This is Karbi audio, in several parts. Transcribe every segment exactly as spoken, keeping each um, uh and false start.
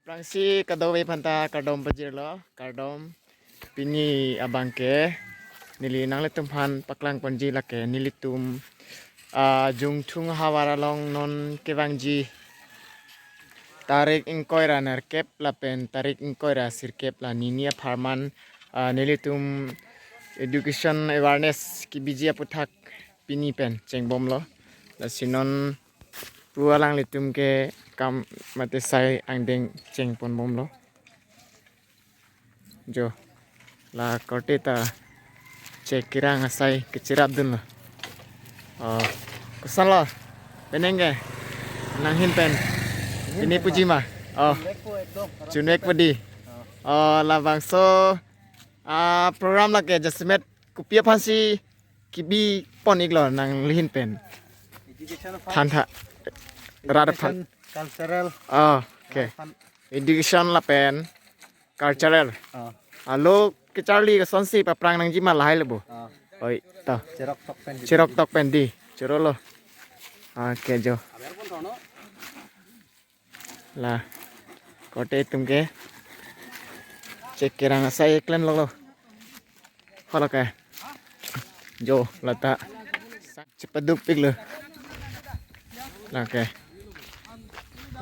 Aphrangsi kadokave aphanta kardom pajirlo, kardom. Pini abangke neli nanglitum aphan paklang ponji lake nelitum, ah, Jongthung havar along non kevangji tarik ingkoi ra nerkep lapen tarik ingkoi ra sirkep la nini apharman, ah, nelitum education awareness kebiji aputhak pini pen chengbomlo. Lasi non pu alanglitum ke kam mate sai angdeng chengponbomlo. Jo, la korte ta chek kerang asai kechirapdunlo. Oh, koson lo? Penang ke? Nanghin pen? Pini puji ma? Oh, chunvek padi. Oh, labangso, ah, program lake jasemet kopi aphansi kebipon iklo nangli ahin pen? Education aphan. Thantha. Rat aphan. Education, cultural. Oh, okay. Aphan. Education lapen cultural. Oh. Alo kecharli kosonsi paprang nangji ma lahai le bo. Oh. Oi, to. Cherok tok pen. Cherok tok pen di. Chorolo. Okay, jo. La korte atum ke chek kerang asai klemloklo. Hala ke. Jo, lata. Chepaduk piklo. Lake.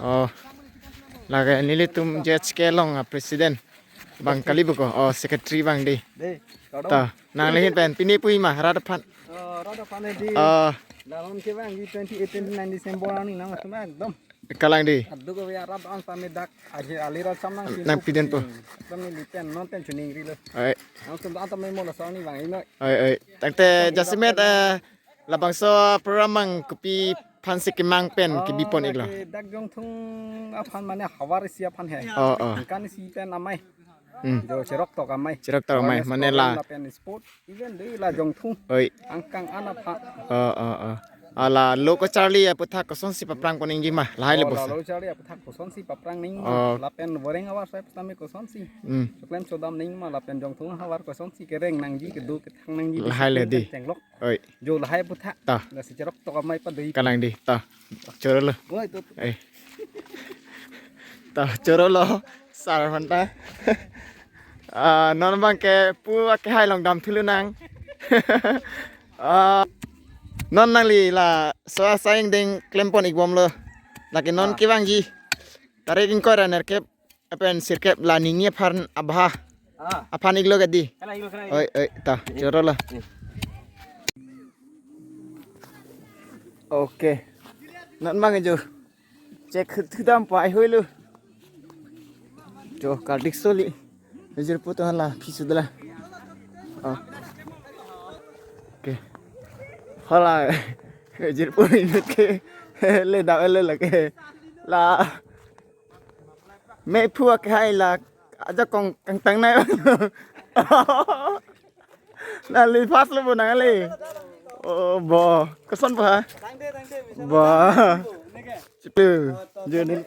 Oh. Lake nelitum J H K along a president. Bang kali buko. Oh, secretary bang di. Dei, kardom. Ta, nangli ahin pen pini puji ma rat aphan? Oh, rat aphan di. Oh. La non kevangji twenty-eight, twenty-nine December arni nangtum ekdom. Kalang di. Aduk ave arat an tame dak aje ali rat sam nangsi. Nangpidunpo. Ekdom neli pen non pen chuning rilo. Ai. Nangtum anta me mo la soni bang ino. Ai, ai. Tangte jasemet, eh, labangso program mang kopi aphansi kemang pen kebipon iklo? Lake dak Jongthung aphan mane havar isi aphan he. Oh, oh. Angkan isi pen amei. Hmm. Jo cherok tok amei. Cherok tok amei, awareness mane program la. Lapen sport event dei la Jongthung. Oi. Angkang an aphan. Oh, oh, oh. Ala lo kecharli aputhak kosonsi paprang poningji ma lahai le. Oh, bosa. La lo kecharli aputhak kosonsi paprang ning ma. Oh. Lapen voreng avar sai tame kosonsi. Hmm. Choklem chodam ning ma lapen Jongthung havar kosonsi kereng nangji kedo kethang nangji. Lahai le discipline di. Pen chenglok. Oi. Jo lahai aputhak. Ta. Lasi cherok tok amei pado. Kalang di. Ta. Chorolo. Oi, to, to. Eh. Ta, chorolo. Sar aphanta. Ah, non bangke pu akehai along dam thulu nang. Ah, non nangli laso asai angdeng klempon ikbomlo. Lake non. Ah. Kevangji tarik ingkoi ra nerkep lapen sirkep la nini aphan abha. Ah. Aphan iklo ke di. Kalang iklo, kalang iklo. Oi, oi, ta, eh, chorolo. Eh. Okay. Non mang jo. Chek thudam pai hoilo. Jo, kardik soli. Ejir puto hala, phi sudala. Oh. Okay. Hala, ejir pu inut ke. Le da le lake. La. Me phu akehai la ajakong kangtang nai. Nangli first lo bo nangli. Oh, bo. Koson bo ha? Bo. Chitu. Joni.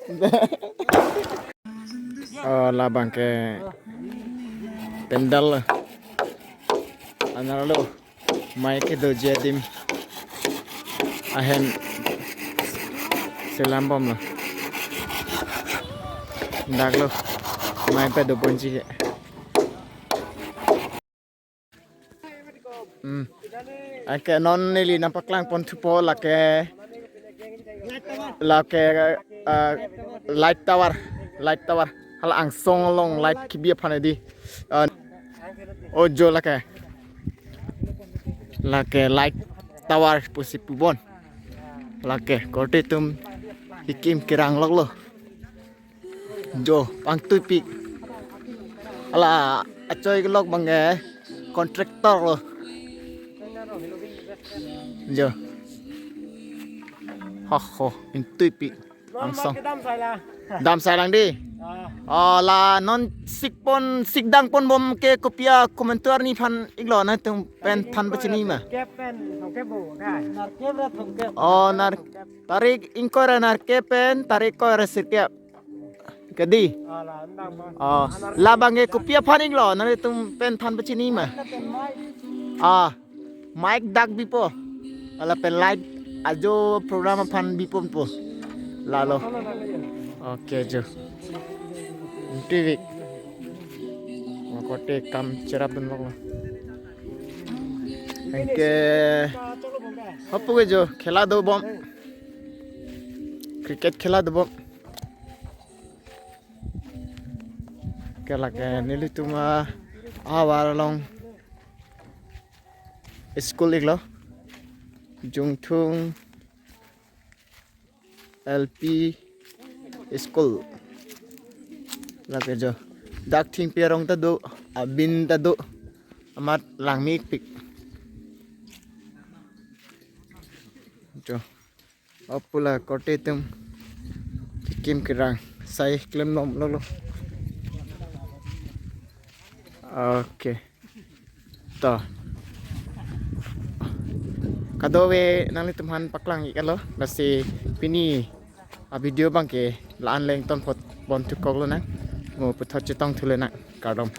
Oh, labangke pandal. Anarlo. Mei kedoji adim ahem selambomlo. Daklo mei pado ponji ke. Hmm. Anke non neli nangpaklang pon thupo lake, lake, ah, light tower, light tower. Hala angsong along light kebi aphan di. Ah, ojo lake. Lake light tower pusi pubon. Lake korte atum ikim kerang loklo. Jo, pangtuipik. Hala achoi kelok bang ke contractor lo. Jo. Ho ho, ingtuipik. Angsong. Dam sai lang di. Ah. Oh, la non sikpon, sikdang ponbom ke kopi akomentuar ni phan iklo nangtum pen than pachini ma. Kep pen, thongkep bo, kai. Narkep ra thongkep. Oh, nar, tarik ingkoi ra narkep pen tarik koi ra sirkep. Ke di. Ah, la, andang ma. Oh, labang ke kopi aphan iklo nangtum pen than pachini ma. Ah. Mike dak bipo. Lapen light ajo program aphan biponpo. Lalo. Okay, jo. Tivik. Korte kam cherapdun loklo. Anke hapu ke jo khela dobom. Cricket khela dobom. Ke lake nelitum ahavar along school iklo. Jungthung L P school. Lake jo. Dak thengpi arong ta do, abin ta do. Amat langmepik. Jo. Hapu la korte atum kekim kerang sai klemdun loklo. Okay. To. Kadokave nanglitum aphan paklang iklo. Lasi pini avideo abangke la-an le ingtonpon thukoklonang. Mo puthot chetongthu lonang. Kardom.